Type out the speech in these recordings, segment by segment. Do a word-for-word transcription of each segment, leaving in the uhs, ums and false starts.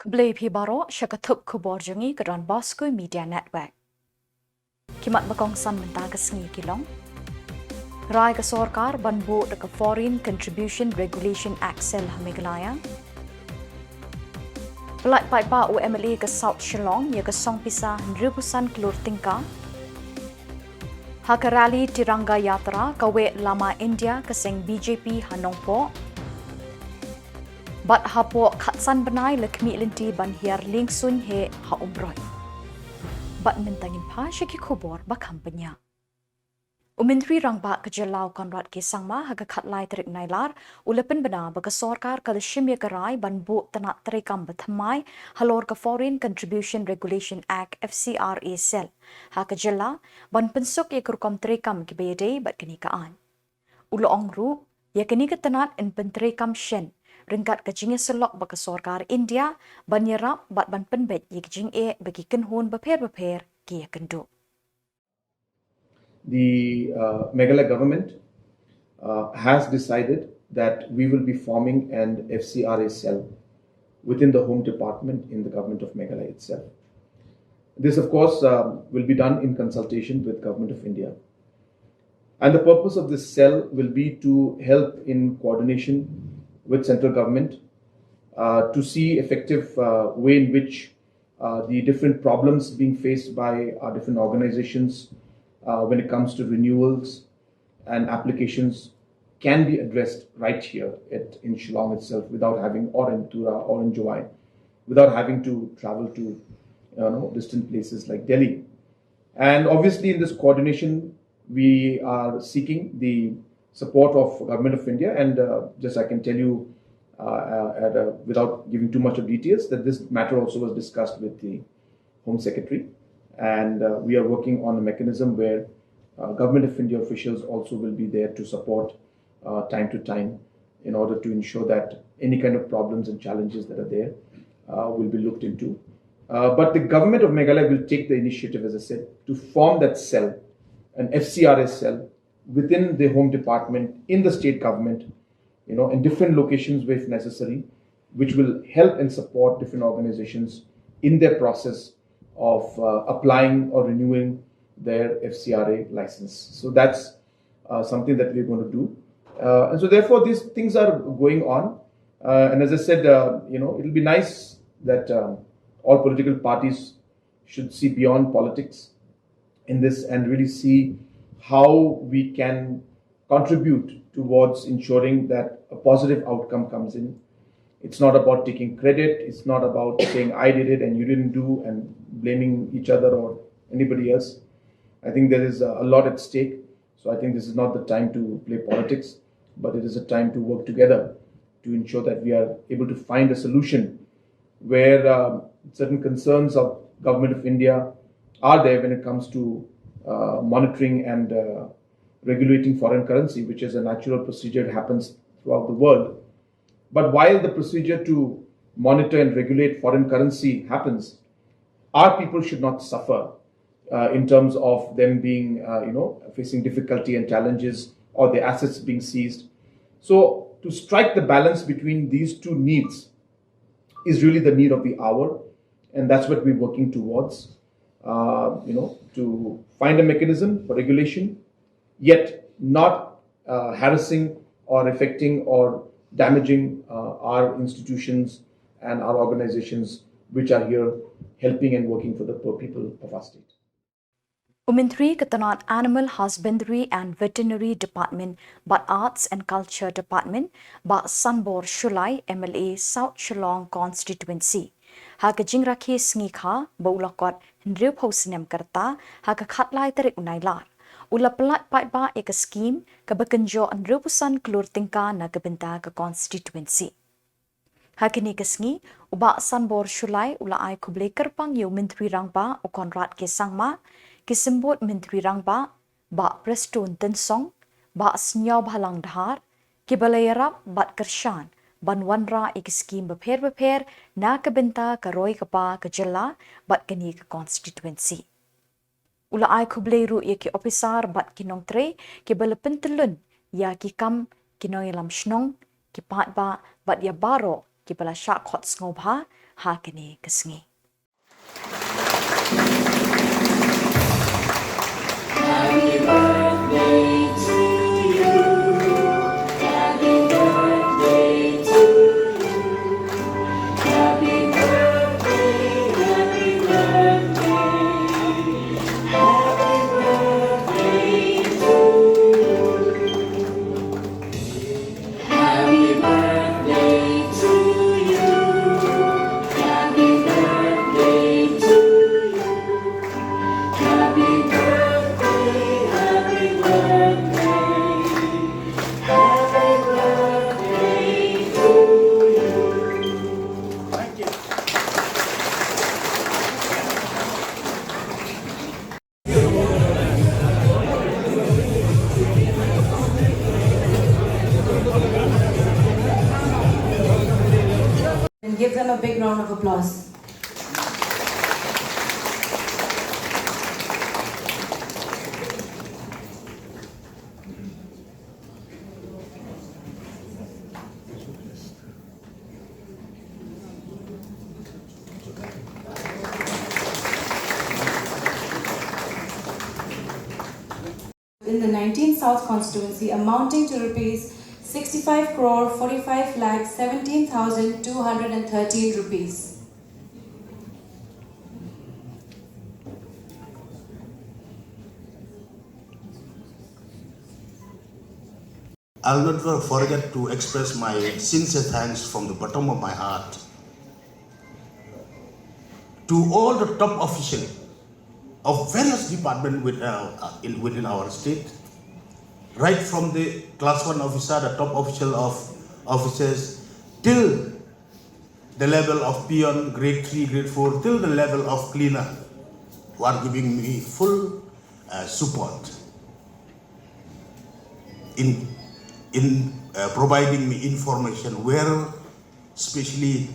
Khublei phi baroh sha ka thup khubor jong ngi ka Don Bosco Media Network. Ki mat ba kongsan mynta ka sngi ki long: Rai ka sorkar ban buh da ka Foreign Contribution Regulation Act Cell ha Meghalaya. Pyllait paidbah u M L A ka South Shillong ïa ka song pisa hynriew phew san klur tyngka. Ha ka rally Tiranga Yatra kaweh lama India ka seng B J P ha Nongpoh. Bad hapoh khatsan bnai la khmih lynti ban hiar lieng suiñ heh ha Umroi. Bad mynta ngin phai sha ki khubor ba kham bniah. U Myntri Rangbah ka jylla u Conrad K Sangma ha ka khatlai tarik Nailar u la pynbna ba ka sorkar ka la shim ïa ka rai ban buh tnat treikam ba thymmai halor ka Foreign Contribution Regulation Act F C R A Cell ha ka jylla ban pynsuk ïa ka rukom treikam kiba ïadei bad kane ka aiñ. U la ong ruh, ïa kane ka tnat yn pyntreikam shen ryngkat ka jingïasyllok bad ka sorkar India ban ïarap bad ban pynbeit ïa ki jingeh ba ki kynhun bapher bapher ki ïakynduh. The uh, Meghalaya government uh, has decided that we will be forming an F C R A cell within the Home Department in the government of Meghalaya itself. This, of course, um, will be done in consultation with Government of India. And the purpose of this cell will be to help in coordination with central government uh, to see effective uh, way in which uh, the different problems being faced by our different organizations uh, when it comes to renewals and applications can be addressed right here at, in Shillong itself without having, or in Tura or in Jowai, without having to travel to you know, distant places like Delhi. And obviously, in this coordination, we are seeking the support of Government of India. And uh, just I can tell you, uh, uh, at a, without giving too much of details, that this matter also was discussed with the Home Secretary, and uh, we are working on a mechanism where uh, Government of India officials also will be there to support uh, time to time in order to ensure that any kind of problems and challenges that are there uh, will be looked into. Uh, but the government of Meghalaya will take the initiative, as I said, to form that cell, an F C R A cell, within the Home Department, in the state government, you know, in different locations where if necessary, which will help and support different organizations in their process of uh, applying or renewing their F C R A license. So that's uh, something that we're going to do. Uh, and so therefore, these things are going on. Uh, and as I said, uh, you know, it'll be nice that um, all political parties should see beyond politics in this and really see how we can contribute towards ensuring that a positive outcome comes in. It's not about taking credit. It's not about saying I did it and you didn't do and blaming each other or anybody else. I think there is a lot at stake. So I think this is not the time to play politics, but it is a time to work together to ensure that we are able to find a solution where um, certain concerns of Government of India are there when it comes to uh, monitoring and uh, regulating foreign currency, which is a natural procedure that happens throughout the world. But while the procedure to monitor and regulate foreign currency happens, our people should not suffer uh, in terms of them being, uh, you know, facing difficulty and challenges or their assets being seized. So to strike the balance between these two needs is really the need of the hour, and that's what we're working towards. Uh, you know, to find a mechanism for regulation, yet not uh, harassing or affecting or damaging uh, our institutions and our organizations which are here helping and working for the poor people of our state. U Myntri ka tnat Animal Husbandry and Veterinary Department bad Arts and Culture Department, Bah Sanbor Shullai, M L A South Shillong Constituency, ha ka jingrakhe sngi kha ba u la kot hynriewphew snem ka rta ha ka khatlai tarik Nailar, u la pyllait paidbah ïa ka skim kaba kynjoh hynriewphew san klur tyngka na ka bynta ka constituency. Ha kane ka sngi, u Bah Sanbor Shullai u la ai khublei kyrpang ïa u Myntri Rangbah u Conrad K Sangma, ki symbud Myntri Rangbah, Bah Prestone Tynsong, Bah Sniawbhalang Dhar, kiba la ïarap bad kyrshan ban wanrah ïa ki skim bapher bapher na ka bynta ka roi ka par ka jylla bad kane ka constituency. U la ai khublei ruh ïa ki ophisar bad ki nongtrei kiba la pyntyllun ïa ki kam, ki nongïalam shnong, ki paidbah bad ïa baroh kiba la shah khot sngewbha ha kane ka sngi. And give them a big round of applause. In the nineteenth South Constituency, amounting to rupees sixty-five crore forty-five lakh seventeen thousand two hundred and thirteen rupees. I'll not forget to express my sincere thanks from the bottom of my heart to all the top officials of various departments with, uh, in, within our state, right from the class one officer, the top official of officers, till the level of peon, grade three, grade four, till the level of cleaner, who are giving me full, uh, support in, in, uh, providing me information where, especially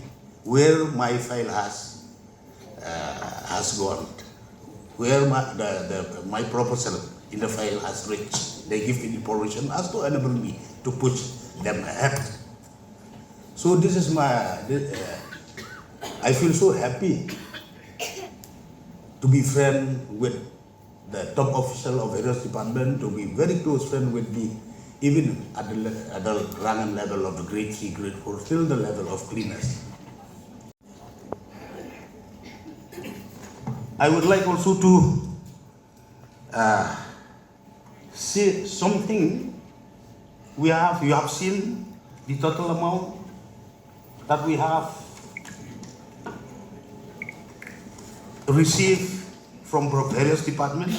where my file has, uh, has gone, where my, the, the, my proposal in the file has reached. They give me information as to enable me to push them ahead. So this is my, this, uh, I feel so happy to be friend with the top official of various department, to be very close friend with me, even at the, le- at the rank and level of the grade three, grade four, till the level of cleaners. I would like also to, uh, say something. We have, you have seen the total amount that we have received from various departments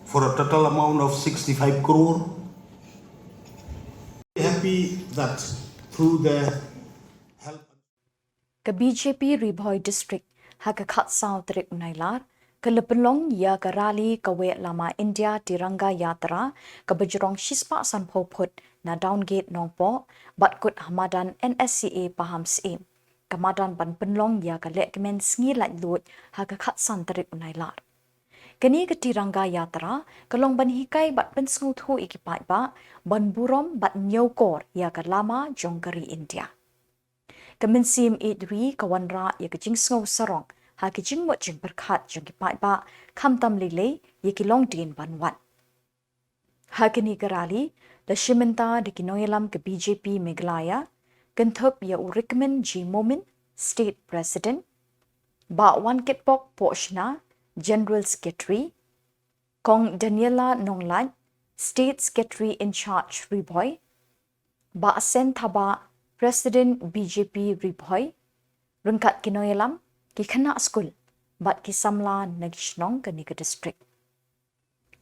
for a total amount of sixty-five crore. Happy that through the help Ka B J P Ri Bhoi District, ha ka khatsaw tarik u Nailar, ka la pynlong ïa ka rally kawei lama India Tiranga Yatra, kaba jrong shispah sanphew phut na Downgate Nongpoh, bad kut ha madan N S C A Pahamsyiem. Ka madan ban pynlong ïa ka lehkmen sngi laitluid ha ka khatsan tarik u Nailar. Kane ka Tiranga Yatra, ka long ban hikai bad pynsngewthuh ïa ki paidbah, ban burom bad ñiewkor ïa ka lama jong ka ri India. Ka mynsiem ïeit ri ka wanrah ïa ka jingsngew sarong, ha ka jingmut jingpyrkhat jong ki paidbah, khamtam lei lei ïa ki longdien ban wan. Ha kane ka rally, la shim bynta da ki nongïalam ka B J P Meghalaya, kynthup ïa u Rikmen G Momin, State President, Bah Wankitpok Pohshna, General Secretary, Kong Daniela Nonglait, State Secretary in Charge Ri Bhoi, Bah Sen Thabah, President B J P Ri Bhoi, ryngkat ki nongïalam, ki khynnah skul, bad ki samla na ki shnong kane ka district.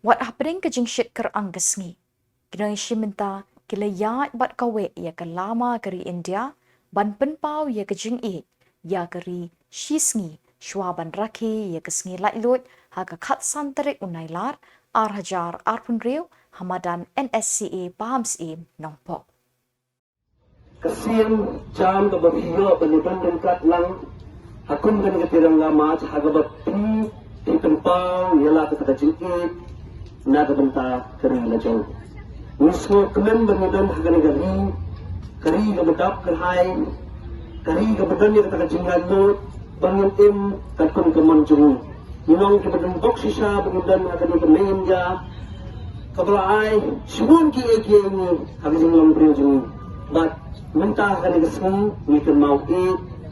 Wat hapdeng ka jingshit kyrpang ka sngi, ki nongïashim bynta ki la ïaid bad kawei ïa ka lama ka ri India, ban pynpaw ïa ka jingïeit ïa ka ri shi sngi, shwa ban rakhe ïa ka sngi laitluid ha ka khatsan tarik u Nailar, ar hajar arphew hynriew, ha madan N S C A Pahamsyiem Nongpoh. Ka sien jam kaba phi ïoh ban ïa don ryngkat lang ha kum kane ka Tiranga March, ha kaba phi, phi pynpaw ïa la kata ka jingïeit na ka bynta ka ri la jong. Ngi sngewkmen ba ngi don ha kane ka ri, ka ri kaba dap kyrhai, ka ri kaba don ïa kata ka jinglaitluid ba ngin im katkum ka mon jong ngi. Ngi long kiba don bok shisha ba ngi don ha kane ka mei India kaba la ai shibun kiei kiei ïa ngi ha ka jinglong briew jong ngi. Bad mynta ha kane ka sngi ngi kynmaw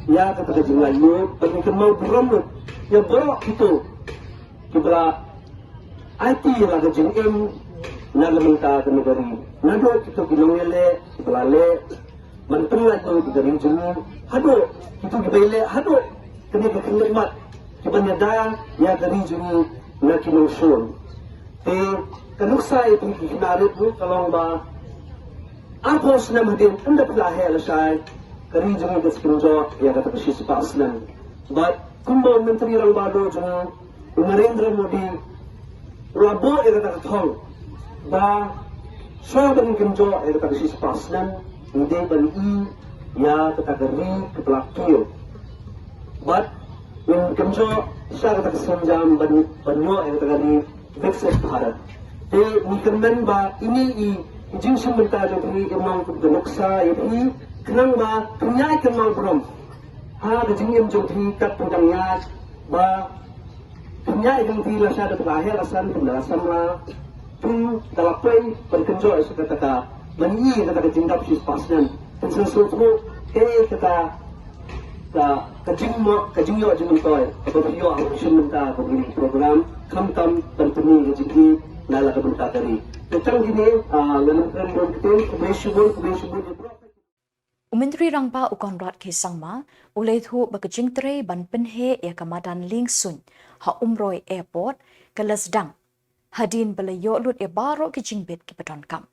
ïa kata ka jinglaitluid bad ngi kynmaw burom lut ïa baroh kito kiba la aiti ïa la ka jingim na ka bynta kane ka ri. Naduh kito ki nongïaleh kiba la leh ban pynlaitluid ïa ka ri jong ngi, haduh kito kiba ïaleh, haduh kane ka khyllipmat kiban ïada ïa ka ri jong ngi na ki nongshun. Te ka nuksa ïa phi ki khynnah rit ruh ka long ba arphew snem hadien ynda phi la heh lashai, ka ri jong ngi ka sa kynjoh ïa kata ka shispah snem. Bad kumba u Myntri Rangbah Duh jong ngi, u Narendra Modi, u la buh ïa kata ka thong ba shuwa ban kynjoh ïa kata ka shispah snem, ngi dei ban ïoh ïa kata ka ri kaba la kiew. Bad ngin kynjoh sha kata ka sienjam ban, ban ïoh ïa kata ka ri Viksit Bharat. Te ngi kyrmen ba ine i jingshim bynta jong phi i long kum ka nuksa ïa phi, khnang ba phin ïai kynmaw burom ha ka jingim jong phi kat phi dang ïaid, ba phin ïai kynmaw phi lashai da phi la heh la san, phi la samla, phi da la poi ban kynjoh ïa kata ka, ban ïoh ïa kata ka jingdap shispah snem. Phin sngewthuh te kata ka, ka jingmut, ka jingïoh jingmyntoi kaba phi ïoh ha ka shim bynta kaba ïa ka program, khamtam ban pyni ka jingïoh na la ka bynta ka ri. Te tang kine, ah, ngan ym kren bun ktien, khublei shibun, khublei shibun ïa baroh. U Myntri Rangbah u Conrad K Sangma u la ïathuh ba ka jingtrei ban pynheh ïa ka madan liengsuiñ ha Umroi Airport ka la sdang, hadien ba la ïoh lut ïa baroh ki jingbit kiba donkam.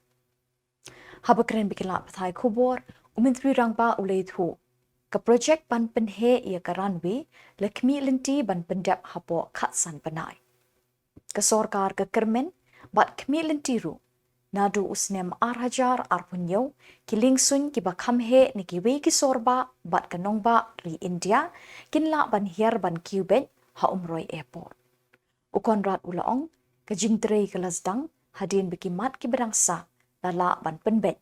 Haba kren bad ki lad pathai khubor, u Myntri Rangbah u la ïathuh, ka projek ban pynheh ïa ka runway la khmih lynti ban pyndep hapoh khatsan bnai. Ka sorkar ka kyrmen bad khmih lynti ruh, naduh u snem ar hajar arphew hynñiew, ki liengsuiñ kiba kham heh na kiwei ki sor bah bad ka nongbah ri India kin lah ban hiar ban kiew beit ha Umroi Airport. U Conrad u la ong, ka jingtrei ka la sdang hadien ba ki mat kiba dang sah la lah ban pynbeit.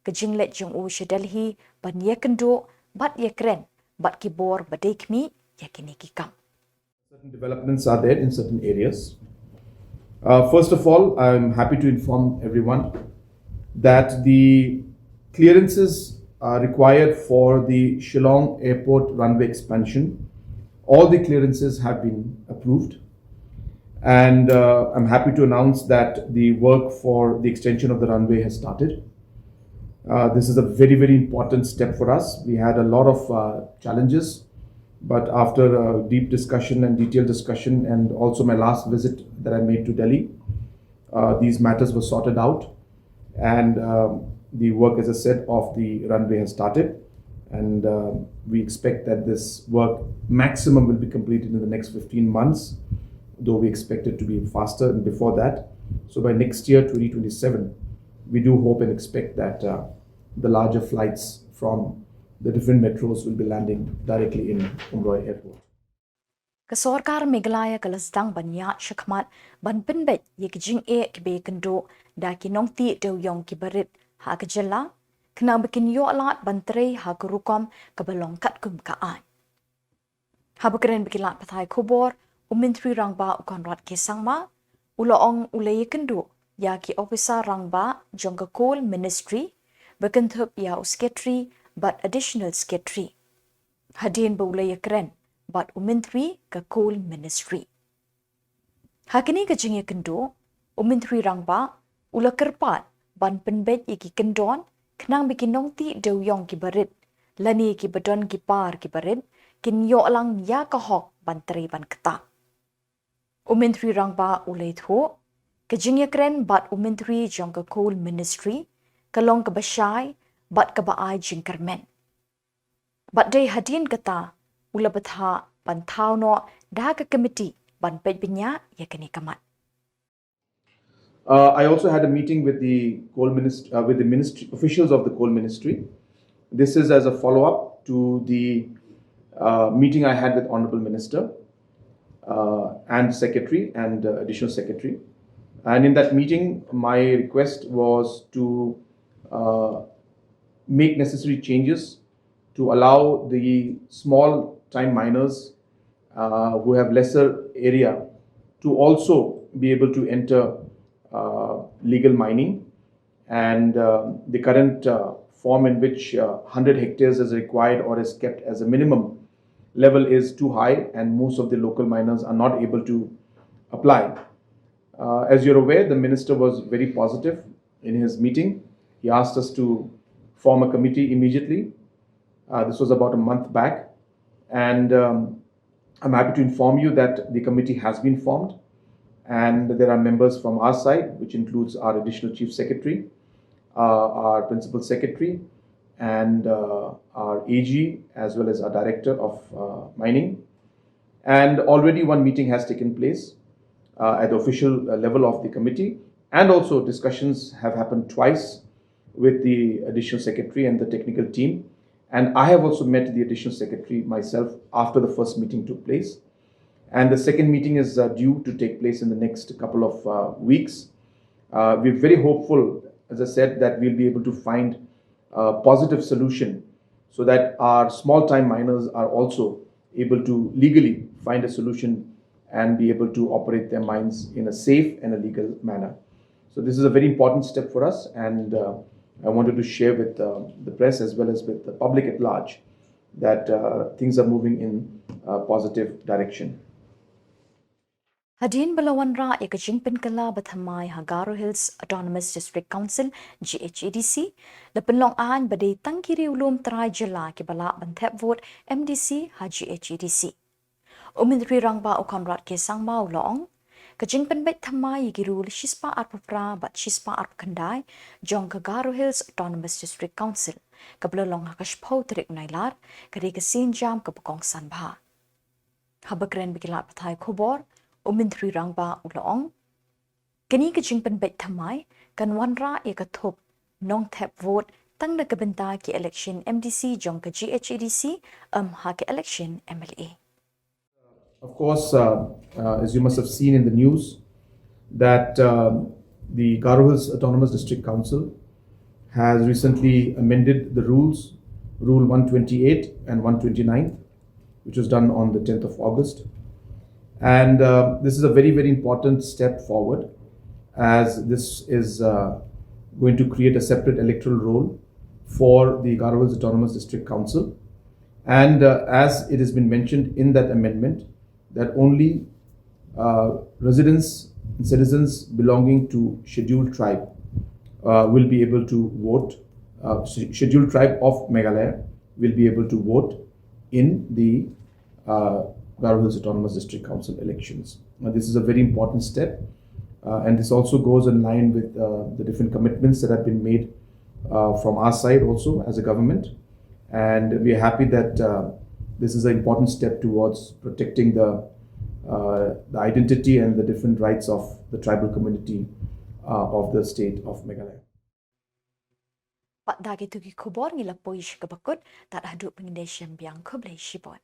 Ka jingleit jong u sha Delhi ban ïakynduh bad ïakren bad ki bor ba dei khmih ïa kine ki kam. Certain developments are there in certain areas. Uh, first of all, I'm happy to inform everyone that the clearances, uh, required for the Shillong Airport runway expansion, all the clearances have been approved. And, uh, I'm happy to announce that the work for the extension of the runway has started. Uh, this is a very, very important step for us. We had a lot of, uh, challenges, but after a deep discussion and detailed discussion, and also my last visit that I made to Delhi, uh, these matters were sorted out, and, um, the work, as I said, of the runway has started, and, uh, we expect that this work maximum will be completed in the next fifteen months, though we expect it to be faster and before that. So by next year, twenty twenty-seven, we do hope and expect that, uh, the larger flights from the different metros will be landing directly in Umroi Airport. Ka sorkar Meghalaya ka la sdang ban ïaid shakhmat ban pynbeit ïa ki jingeh kiba ïakynduh da ki nongtih dewïong kiba rit ha ka jylla, khnang ba kin ïoh lad ban trei ha ka rukom kaba long katkum ka aiñ. Haba kren bad ki lad pathai khubor, u Myntri Rangbah u Conrad K Sangma u la ong u la ïakynduh ïa ki ophisar rangbah jong ka Coal Ministry, ba kynthup ïa u Secretary bad Additional Secretary, hadien ba u la ïakren bad u Myntri ka Coal Ministry. Ha kane ka jingïakynduh, u Myntri Rangbah u la kyrpad ban pynbeit ïa ki kyndon khnang ba ki nongtih dewïong kiba rit lane kiba don ki par kiba rit kin ïoh lang ïa ka hok ban trei ban ktah. U Myntri Rangbah u la ïathuh, ka jingïakren bad u Myntri jong ka Coal Ministry ka long kaba shai bad kaba ai jingkyrmen. Bad dei hadien kata u la bthah ban thaw noh da ka komiti ban peit bniah ïa kane ka mat. Uh, I also had a meeting with the coal ministry, uh, with the ministry officials of the coal ministry. This is as a follow-up to the, uh, meeting I had with Honorable Minister, uh, and Secretary and, uh, Additional Secretary. And in that meeting, my request was to uh, make necessary changes to allow the small time miners uh, who have lesser area to also be able to enter uh, legal mining. And uh, the current uh, form in which uh, one hundred hectares is required or is kept as a minimum level is too high, and most of the local miners are not able to apply. Uh, as you're aware, the minister was very positive in his meeting. He asked us to form a committee immediately. Uh, this was about a month back. And um, I'm happy to inform you that the committee has been formed, and there are members from our side, which includes our additional chief secretary, uh, our principal secretary, and uh, our A G, as well as our director of uh, mining. And already one meeting has taken place uh, at the official uh, level of the committee, and also discussions have happened twice with the additional secretary and the technical team. And I have also met the additional secretary myself after the first meeting took place. And the second meeting is uh, due to take place in the next couple of uh, weeks. Uh, we're very hopeful, as I said, that we'll be able to find a positive solution so that our small time miners are also able to legally find a solution and be able to operate their mines in a safe and a legal manner. So this is a very important step for us, and uh, I wanted to share with uh, the press as well as with the public at large that uh, things are moving in a positive direction. Hadien ba la wanrah ïa ka jingpynkylla ba thymmai ha Garo Hills Autonomous District Council, G H A D C, la pynlong aiñ ba dei tang ki riewlum trai jylla kiba lah ban thep vote M D C ha G H A D C. U Myntri Rangbah u Conrad K Sangma u la ong, ka jingpynbeit thymmai ïa ki rule shispah arphew phra bad shispah arphew khyndai jong ka Garo Hills Autonomous District Council, kaba la long ha ka shiphew tarik Nailar, ka dei ka sienjam kaba kongsan bha. Haba kren bad ki lad pathai khubor, u Myntri Rangbah u la ong, kane ka jingpynbeit thymmai kan wanrah ïa ka thup nongthep vote tang na ka bynta ki election M D C jong ka G H A D C, ym ha ka election M L A. Of course, uh, uh, as you must have seen in the news, that um, the Garo Hills Autonomous District Council has recently amended the rules, Rule one twenty-eight and one twenty-nine, which was done on the tenth of August. And uh, this is a very, very important step forward, as this is uh, going to create a separate electoral roll for the Garo Hills Autonomous District Council. And uh, as it has been mentioned in that amendment, that only uh, residents and citizens belonging to scheduled tribe uh, will be able to vote, uh, sch- scheduled tribe of Meghalaya will be able to vote in the uh, Garo Hills Autonomous District Council elections. Now, this is a very important step, uh, and this also goes in line with uh, the different commitments that have been made uh, from our side also as a government. And we are happy that uh, this is an important step towards protecting the, uh, the identity and the different rights of the tribal community uh, of the state of Meghalaya. Bad da kito ki khubor ngi la poi sha kaba kut, tad haduh ban ïadei shem biang, khublei shibun.